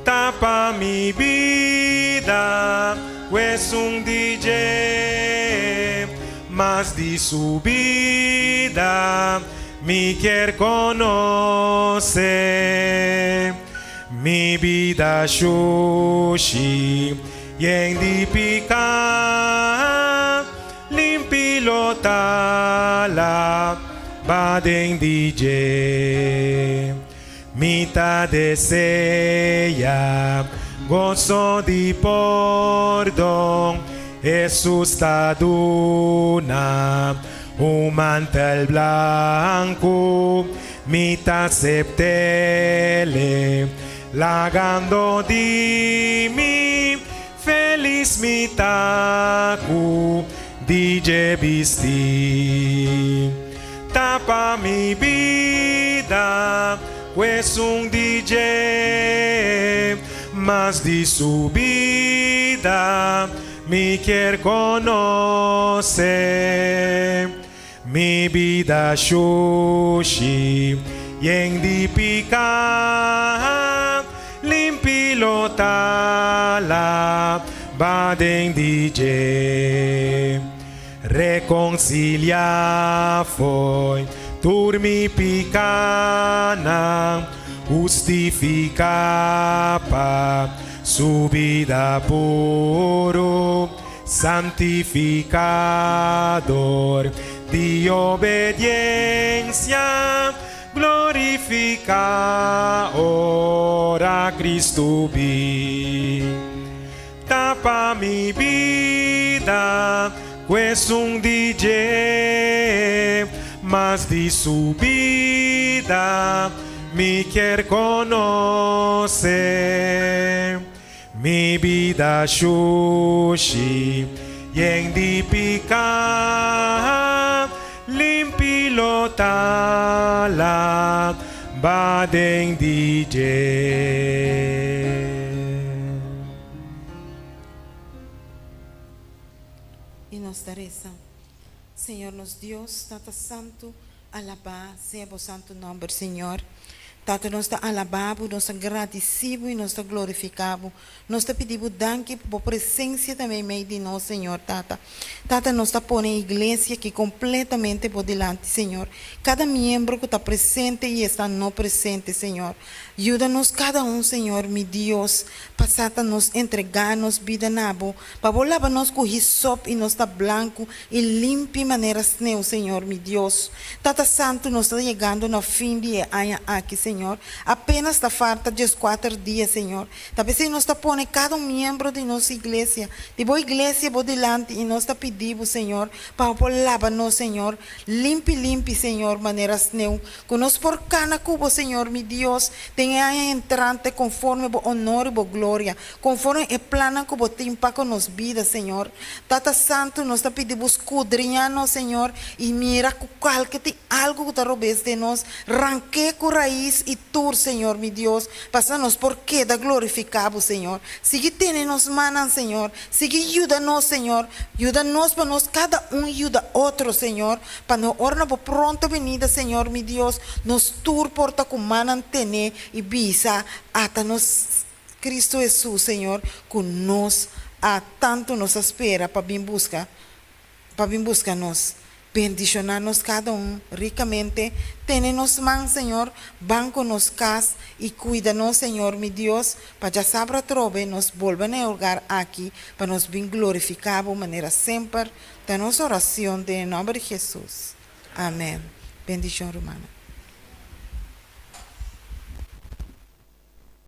A: Tapa mi bida ku esun di dje, mas di su bida mi kier konosé. Mi bida shushi, yen di piká, limpi lo ta laba den di dje. Mi ta desea goso di pordon, Hesus ta duna un mantel blanku. Mi ta septele, lagando di mi, felis mi ta ku DJ bisti. Ta pa mi bida ku esun DJ, mas di su bida mi kier konosé. Mi bida shushi, yen di piká, limpi lo ta laba den di dje. Rekonsiliá fo'i tur mi pikánan, Hustifiká pa Su bida puru, Santifiká dor di obediensia, Glorifiká ora Kristu bin. Ta pa mi bida ku esun di dje, mas di su bida mi kier konosé. Mi bida shushi, yen di piká, limpi lo ta laba den di dje.
D: I nos ta resa, Señor nos Dios, Tata Santu, alabá sea bo santu nòmber, Señor. Tata, nos ta alabá bo, nos ta gradisí bo i nos ta glorifiká bo. Nos ta pidi bo danki pa bo presensia ta meimei di nos, Señor Tata. Tata, nos ta pone e iglesia aki kompletamente bo dilanti, Señor. Kada miembro ku ta presente i esnan no presente, Señor. Yuda nos kada un, Señor, mi Dios, pa sa ta nos entregá nos bida na bo, pa bo laba nos ku hisop i nos ta blanku i limpi manera sneu, Señor, mi Dios. Tata Santu, nos ta yegando na fin di e aña aki, Señor. Apenas ta falta dieskuater dia, Señor. Ta p'esei nos ta pone kada un miembro di nos iglesia, di bo iglesia bo dilanti i nos ta pidi bo, Señor, pa bo por laba nos, Señor, limpi limpi, Señor, manera sneu, ku nos por kana ku bo, Señor mi Dios, den e aña entrante konforme bo onor i bo gloria, konforme e plannan ku bo tin pa ku nos bida, Señor. Tata Santu, nos ta pidi bo skudriña nos, Señor, i mira ku kualke tin algu ku ta robes den nos, rank'é ku rais i tur, Señor mi Dios, Pasa nos por keda glorifiká bo, Señor. Sigui tene nos mannan, Señor. Sigui yuda nos, Señor. Yuda nos pa nos kada un yuda otro, Señor, pa no ora na bo pronto benida, Señor mi Dios, nos tur por ta ku mannan tené i bisa, Ata nos Cristo Hesus, Señor, ku nos a tantu nos a spera pa bin buska. Pa bin buska nos. Bendishoná nos kada un rikamente. Tene nos man, Señor, ban ku nos kas i kuida nos, Señor mi Dios, pa djasabra atrobe nos bolbe na e hogar aki pa nos bin glorifiká Bo manera semper. Ta nos oracion den e nomber di Jesus. Amen. Bendicion rumannan.